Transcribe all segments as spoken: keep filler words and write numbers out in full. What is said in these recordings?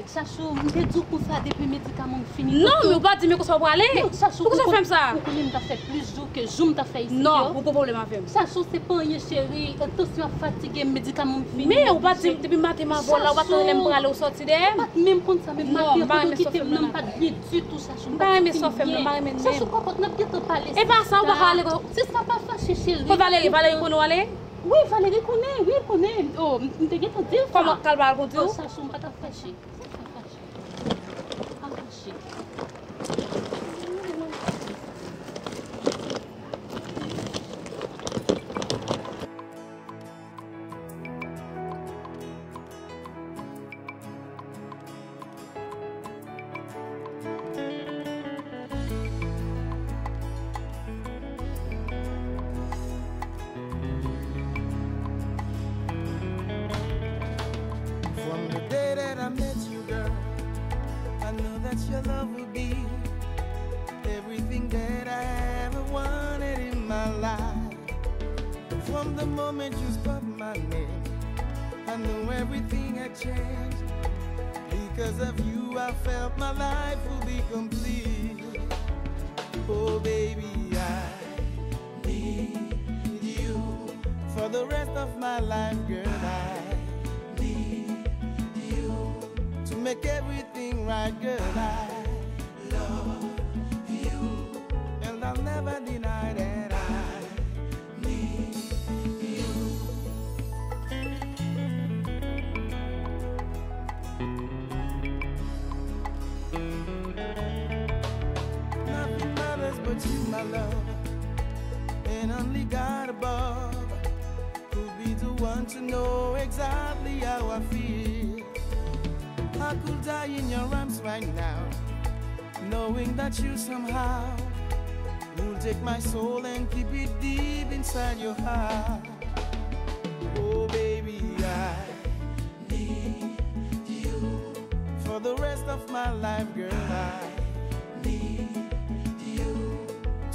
Chachou, m te di w konsa depi medikaman m fini. Non, men ou pa di m konsa w prale. Non, Chachou, poukisa w fè m sa? Ou konnen m t ap fè plis jou ke jou m t ap fè isit yo. Non, ou gon pwoblèm avè m. Chachou, se pa anyen, cheri. Tansyon ap fatige m, medikaman m fini. Men ou pa di m depi maten m avè w la, ou pa tande lè m prale, ou sòti dèyè m? Ou pa t menm konn sa, men maten an, pandan w kite m nan, m pa t byen ditou, Chachou. M pa renmen sa w fè m nan, m pa renmen menm. Chachou, kòkòt, n ap gentan pale. E pa sa, ou pa ka ale. Sista, pa fache, cheri. Kot Valery? Valery konnen w ale? Wi, Valery konnen, wi, l konnen. Oh, m, m te gentan di l sa. Kòman, kal pa al konnen w? Oh, Chachou, m pa t ap fache. Sa fè fache. Pa fache. From the day that I met you, girl, I know that your love will be everything that I ever wanted in my life. From the moment you spoke my name, I knew everything had changed. Because of you, I felt my life will be complete. Oh, baby, I need you for the rest of my life, girl. I need you to make everything right, girl. I love you, and I'll never deny that I need you. Nothing matters but you, my love, and only God above could be the one to know exactly how I feel. I could die in your arms right now, knowing that you somehow will take my soul and keep it deep inside your heart. Oh, baby, I need you for the rest of my life, girl. I need you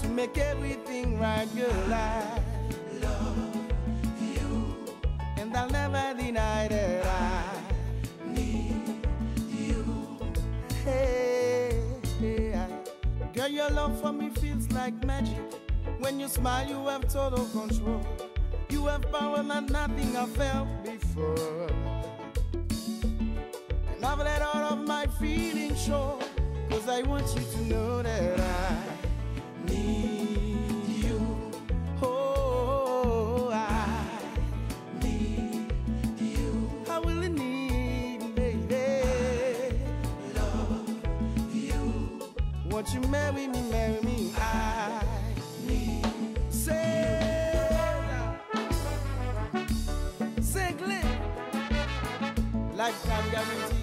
to make everything right, girl. I love you, and I'll never deny that I need you. Hey, hey, I Girl, your love for me feels like magic. When you smile, you have total control. You have power like nothing I felt before. And I've let all of my feelings show. 'Cause I want you to know that I need you. Oh, I need you. I really need, baby. Love you. Won't you marry me, marry me? I need. Say, say, Glenn. Lifetime guarantee.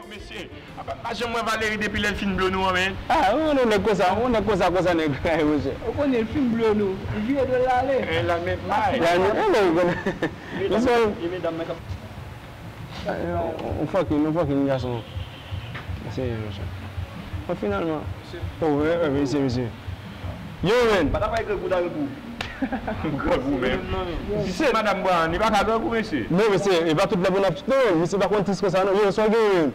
Mesye, apa m pa janm wè Valery depi lè l fin blo nou an, men. Ah, ou konnen nèg konsa, ou nèg konsa, konsa nèg, mesye. Ou konnen l fin blo nou, li vire do l, l ale. Eh, la met may. La met, eh, men ou konnen. Mesye. Eh, on, on fucking, on fucking gason. Mesye, mesye. Bon, finalman. Oh, wi, wi, mesye, mesye. Yo, men. Pa ta bay grangou, ta grangou. Grangou, men. Si se madanm Brown, li pa ka grangou, mesye. Non, mesye, e pa tout lè pou n ap tout, non, men. Mesye pa konn tris konsa, non. Yo, sa w gen, men.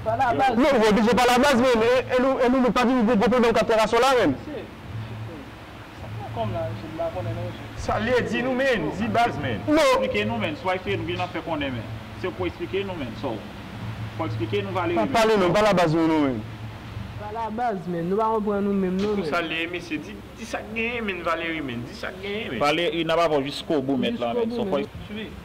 Pa la baz. Non, ou oblije pa la baz, men. E, e nou, e nou, nou pa vin gwo, gwo pwoblèm k ap traka sou la, men. Mesye. Sa fè kòm la, mesye, m pa konnen non, mesye. Sa l ye, di nou, men, di baz, men. Non. Eksplike nou, men, swa eksplike nou, vin ap fè konnen, men. Se pou eksplike nou, men, so. Fò eksplike nou, Valery, men. Pa pale non, pa la baz nou, non, men. Pa la baz, men, nou pa konprann nou menm, non, men. Pou sa l ye, mesye, di, di sa k genyen, men, Valery, men, di sa k genyen, men. Valery, n ap avè w jiskobou, mèt la, men. So, fò. Suiv.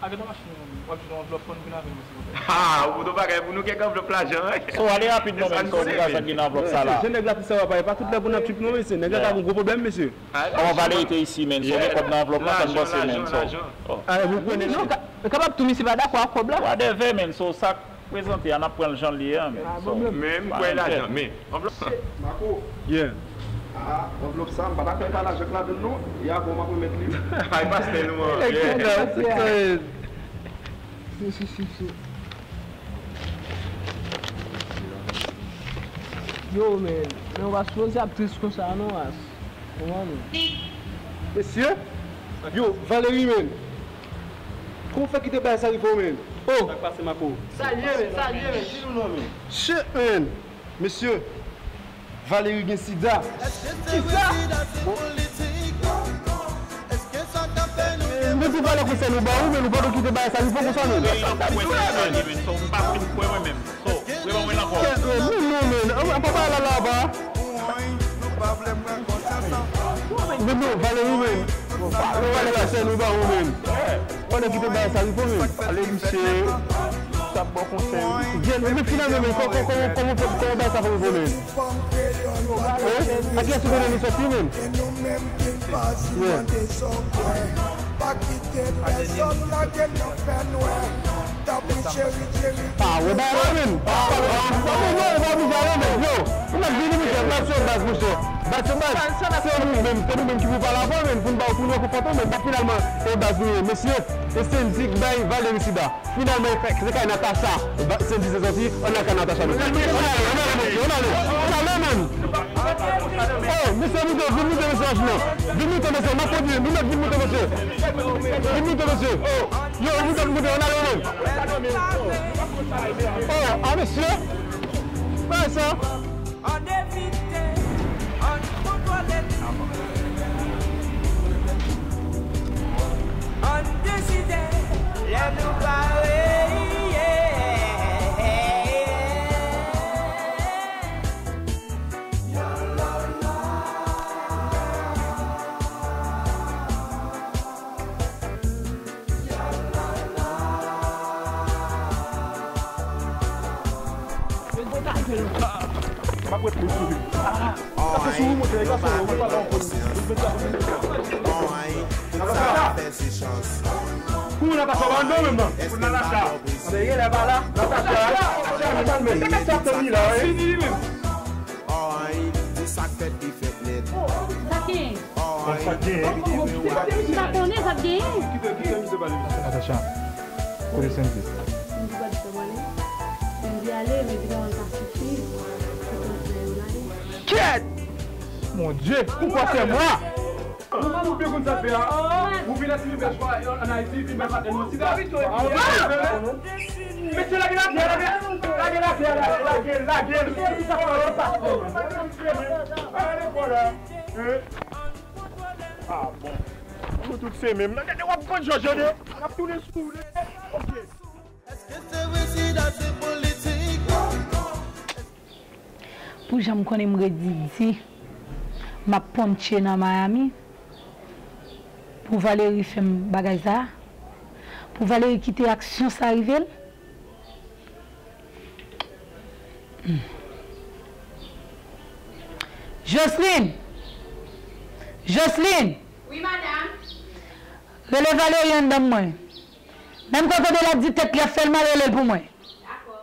A, gade machin nan, w ap jwenn yon anvlòp, fò n vin avè l, silvouplè. Ha, ou gon bagay pou nou kèk anvlòp lajan, wi. So, ale rapid non, men, so, pou gade sa ki nan anvlòp sa la. Mesye, nèg la tout sa w ap pale, pa tout lè pou n ap trip non, mesye. Nèg la ta gon gwo pwoblèm, mesye. Kòman Valérie te isi, men, so, gen kòb nan anvlòp la, sa n panse, men, so. A, ou konnen non, ka- kapab tou, misye pa dakò ak kòb la. Whatever, men, so, sa k prezante a, n ap pran l jan l ye a, men, so. Men, m kwè lajan, men. Anvlòp sa. Mako. Yeah. A, anvlòp sa, m pa ta kwè pa lajan k ladan l non. E avè w m ap remèt li. Ay, pastè nou an. Yo, men, men w pa sipoze ap tris konsa non, As. Konprann ou? Mesye, yo, Valérie, men. Kòman w fè kite bagay sa rive w, men? Oh! Sa k pase, Mako? Sa l ye, men, sa l ye, men, di nou non, men. Shit, men. Mesye, Valérie gen sida. Kisa? Nou di valè konsèy nou ba ou, men nou pa dwe kite bagay sa rive w konsa, men. Peyi nan kouwè sa, men, so, m pa fin kwè mwen menm. So, reban mwen ankò. Kè, men non, men, an pa pale la, la, pa. Men non, Valérie, men. Nou valè konsèy nou ba ou, men. Pandan ki te bay sa rive, men. Ale, misye, t ap ba w konsèy, wi. Jen, men finalman, men, kò-, kò-, kòman, kòman, kòman bay sa fè rive, men? Hein? A kiyès ou konnen li soti, men? Yeah. Ah, wè, ba la, men. Ah, ah, ah, non, non, pa bizarre, men. Yo, nou mèt vini, monchè. Baz se baz, monchè. Baz se baz. Se nou menm, se nou menm ki pou pale avè w, men, pou n ba w, pou nou rekonfòte w, men, finalman, e baz nou ye. Mesye, e Sendy k bay Valérie sida. Finalman, e kay Natacha, Sendy te soti, ann al kay Natacha, mesye. Ann ale, ann ale, mesye, ann ale. Ann ale, men. Oh, mesye, moute, vin moute, mesye, machin nan. Vin moute, mesye, m ap kondui, nou mèt vin moute, mesye. Vin moute, mesye. Yo, nou mèt moute, ann ale, men. Oh, a, mesye. Bagay sa. Ann evite, ann kontwole li. Ann deside, lè nou pare, yeah. M ap ret pou souri. Sa fè souri monte, e gason yo, ou pa konprann. Tout sa fè se chans. Kou Natacha pa anndan menm nan. Kou Natacha. Anben, genlè pa la. Natacha, Natacha, men, men, men, men, sa fini la, wi. Fini li menm. Sa k fèt, li fèt nèt. Sa k genyen? Sa k genyen? M pa konnen sa k genyen. Natacha, kote Sendy? Sendy pa di sa pale. Sendy ale, men di pa wè l ka sifi. Se konsa yo l ale. Kèt! Mon Dieu, pourquoi c'est moi? Ou pa moun byen konn sa fè a. Ou vin a Silvèch an Ayiti, vin bay patnè nou sida. Mesye, lage lapyè, lage, lage lapyè, lage, lage, lage. Lage lapyè, lage. Ah bon. Nou tout se menm. Nan gade w ap pran jòj, tande. N ap tounen sou ou. Ok. Pou jan m konnen m redi di, m ap ponche nan Miami. Pou Valérie fè m bagay sa a. Pou Valérie kite aksyon sa rive l. Hmm. Joseline! Joseline! Wi, madanm. Rele Valérie anndan mwen. Menm kote de la di tèt li ap fè l mal, rele l pou mwen. Dakò.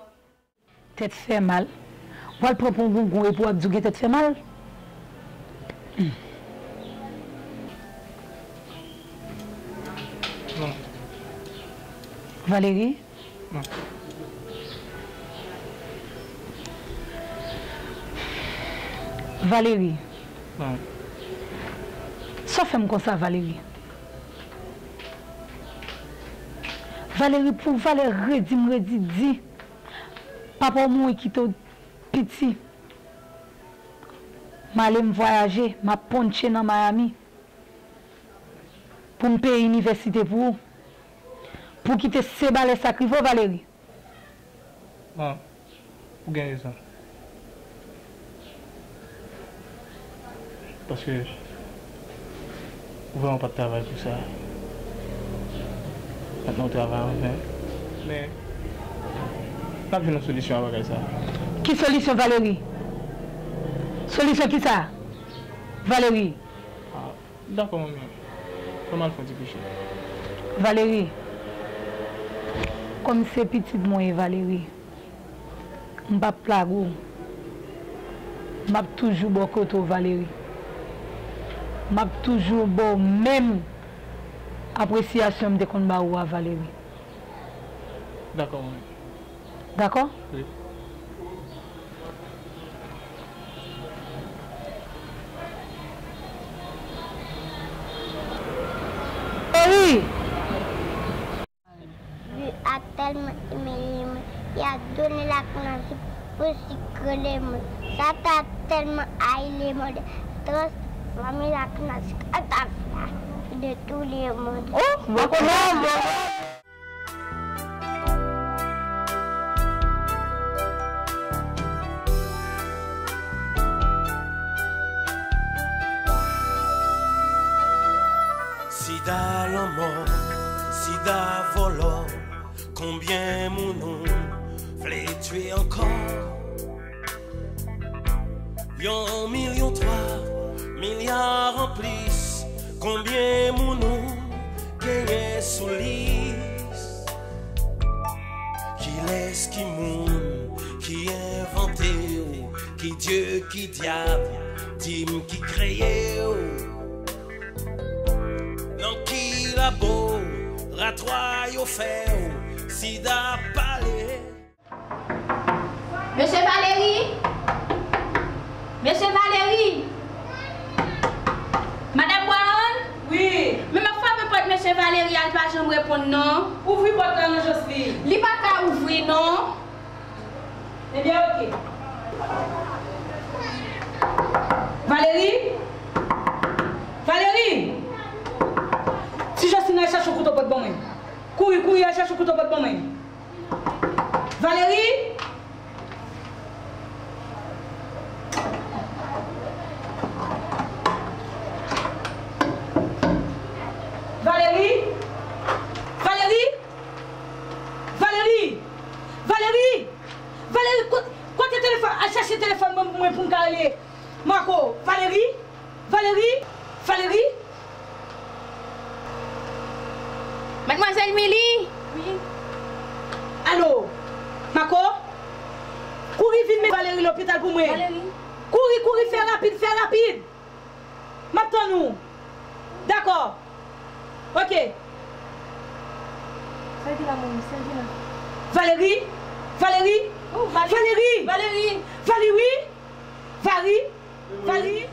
Tèt fè mal. W al pran pou yon goungon epi w ap di w gen tèt fè mal. Hmm. Non. Valérie? Non. Valérie. Non. Sa w fè m konsa, Valérie? Valérie, pou Valérie redi m redi di. Papa w mouri kite w piti. M ale m vwayaje, m ap ponche nan Miami. Pou m peye inivèsite pou ou. Pou kite se malè sa k rive w, Valérie. Bon, ou gen rezon. Paske ou vrèman pa t travay pou sa. Ap nan travay anfen. Men, n ap jwenn yon solisyon a bagay sa. Ki solisyon, Valery? Solisyon ki sa? Valery. Ah, dakò, manmi. Fè m al fè yon ti kouche. Valery, kòm se pitit mwen ye, Valery, m p ap lage w. M ap toujou bò kote w, Valery. M ap toujou ba w menm apresyasyon m te konn ba ou a, Valery. Dakò, manmi. Dakò? Wi. Wi. Li a tèlman imilye mwen, li a donnen laknaj pou sikole mwen. Sa ta tèlman ayi lemonn, transfòme laknaj katafla de tou lemonn. Oh, bon, bon. Sida lanmò, sida vòlò, konbyen moun ou vle tiye ankò? Yon milyon twa milya anplis, konbyen moun ou genyen sou lis? Kilès ki moun ki envante w? Ki dye, ki dyab, di m ki kreye w? Nan ki laboratwa yo fè w sida pale? Mesye Valery? Mesye Valery? Madanm Brown? Wi. Men m ap frape pòt mesye Valery a, li pa janm reponn non. Ouvri pòt la non, Jocelyne. Li pa ka ouvri non. Ebyen, oke. Valery? Valery! Ti Jocelyne, al chache yon kouto pòt ban mwen. Kouri, kouri, al chache yon kouto pòt ban mwen. Valery! Valery! Valery! Valery! Valery! Valery, kot-, kote telefòn? Al chache telefòn mwen pou mwen pou m ka rele Marco. Valery? Valery? Valery? Madmwazèl Mili? Wi. Alo? Marco? Kouri vin mennen Valery lopital pou mwen. Valery? Kouri, kouri, fè rapid, fè rapid! M ap tann ou. Dakò. Oke. Sa ki la, Monis? Sa ki la? Valery? Valery? Oh, Valery. Valery! Valery! Valery! Valery! Valery!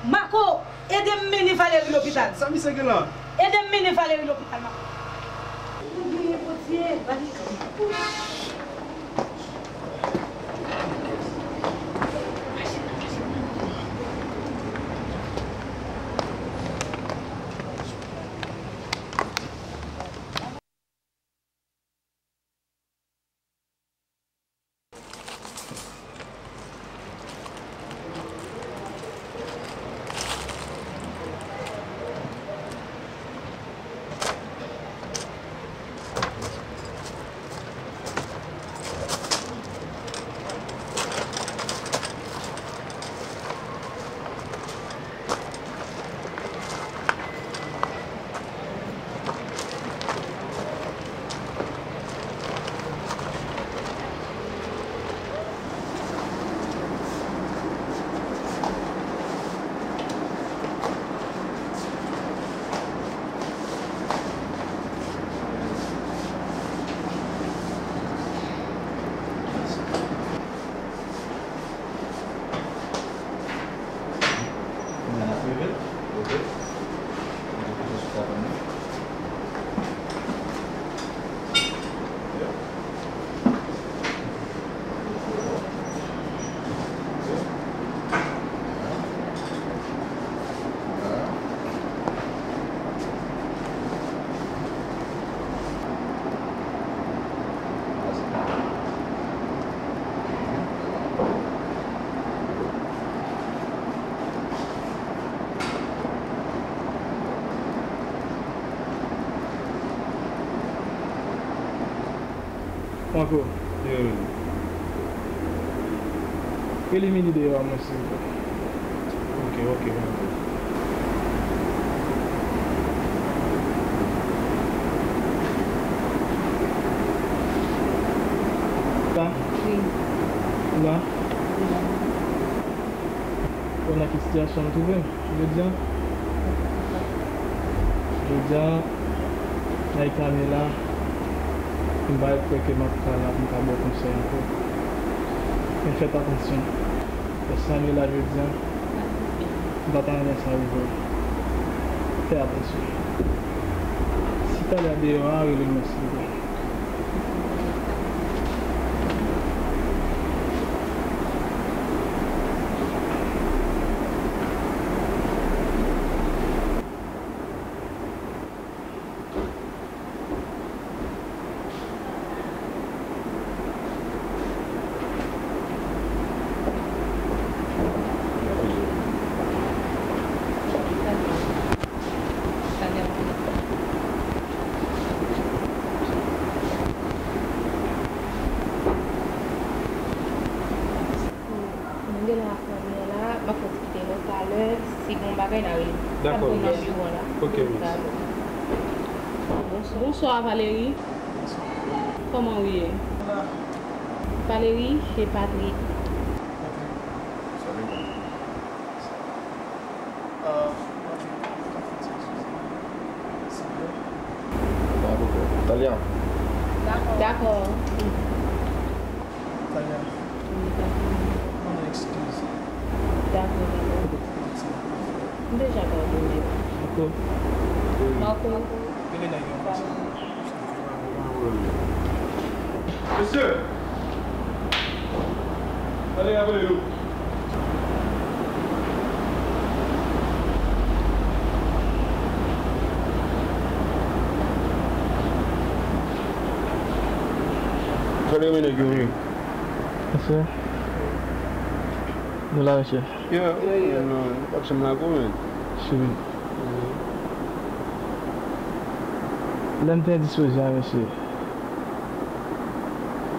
Marco, ede m mennen Valery lopital. Sa misye gen la? Ede m mennen Valery lopital, Marco. Ou genyen Bondye, Valery. Franco. Wi, wi. Rele Mili deyò a mwen, silvouplè. Ok, ok, Franco. Sa? Wi. Ou la? Wi. Ou nan ki sitiyasyon m twouve m jodi a? Jodi a, nan eta m ye la, m pa kwè ke m ap ka la pou m ka ba w konsèy ankò. Men fèt atansyon. Paske sa m ye la jodi a, m pa ta renmen sa rive w. Fè atansyon. Si talè a deyò a, rele m nan silvouplè. Mwen gen la fanmi an la, m ap fè ti kite nou talè, si gon bagay n a rele. Dakò, miss. N ap nan biwo an la. Ok, miss. Talè. Bonswa. Bonswa, Valerie. Kòman ou ye? Valerie, se Patrick. Patrick. Salut. Talya. Dakò. Talya. Mande eskiz. Dakò, dakò. M deja padone w. Dakò. Dakò. Rele nèg yo. Mesye! Tande, apre yo. Fè l renmen nèg yo, wi. Mesye. Nou la, mesye. Yeah, yeah, yeah. Non, w ap janm lage w, men. Cheri. Lè m te endispoze a, mesye,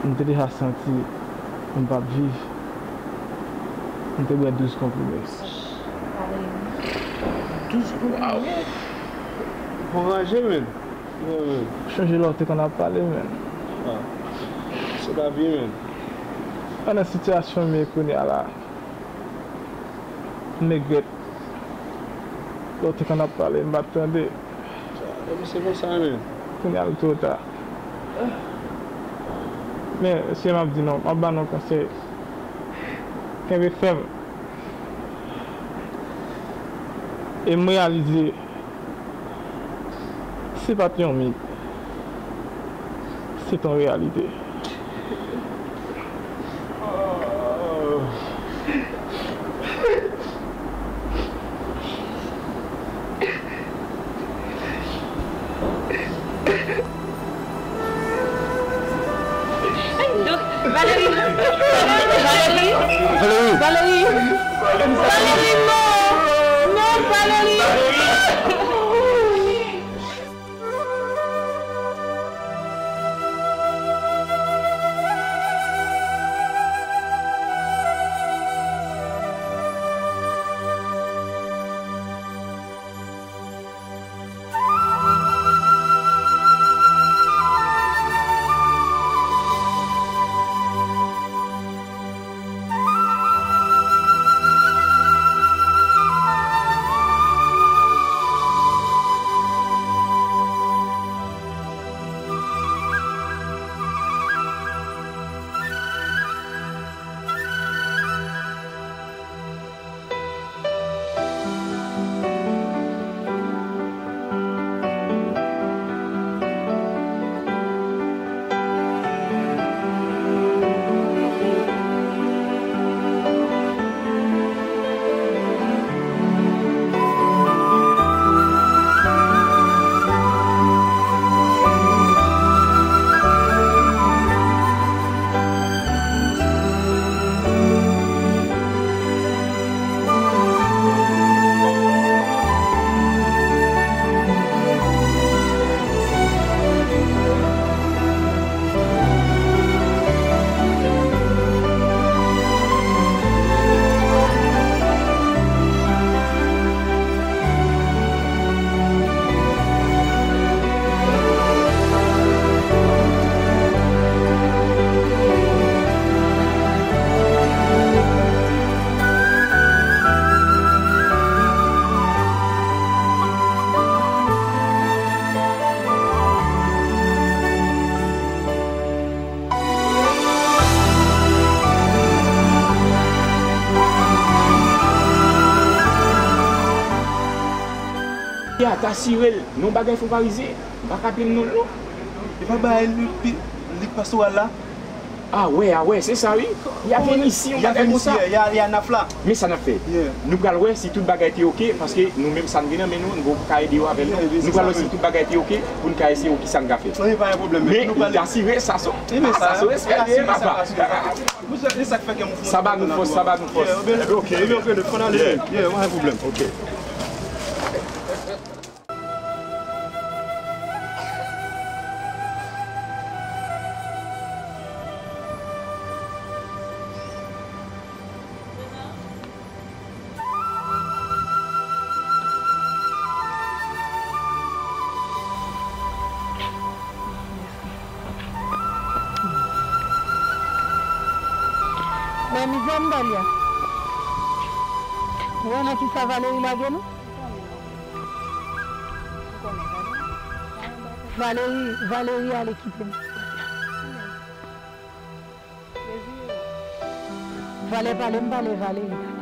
m te deja santi m p ap viv. M te bwè douz konprime. Douz konprime? Ou anraje, men. Chonje lè w te konn ap pale, men. Ah. Se lavi, men. Pandan sitiyasyon m ye kounye a la, m regrèt. Lè w te konn ap pale, m pa t tande. Epi se konsa, men. Kounye a l twò ta. Men, mesye, m ap di nou, m ap ba nou konsèy. Kenbe fèm. E m reyalize, se pa t yon mit, se t yon reyalite. Valérie! Valérie! Valérie! Valérie! Valérie, non! Non, Valérie! Ya, t asire l, non bagay fon parizyen, m pa ka plenn non l non. E pa bagay li, li, li pastoral la? A wè, a wè, se sa wi. Y a Venisi, yon bagay konsa. Y a, y a Naf la. Men sa n ap fè. Nou pral wè si tout bagay te oke, paske nou menm sa n gen nan men nou, nou ka ede yo avè l non. Nou pral wè si tout bagay te oke, pou n ka eseye wè kisa n ka fè. Men li t asire sa, so, sa, so respè li ye, papa. Sa ba nou fòs, sa ba nou fòs. Ok. Ok. Mwen mizè m ba li a. Ou wè nan kisa Valérie lage nou? Valérie, Valérie ale kite m. Valè pale m pale Valérie.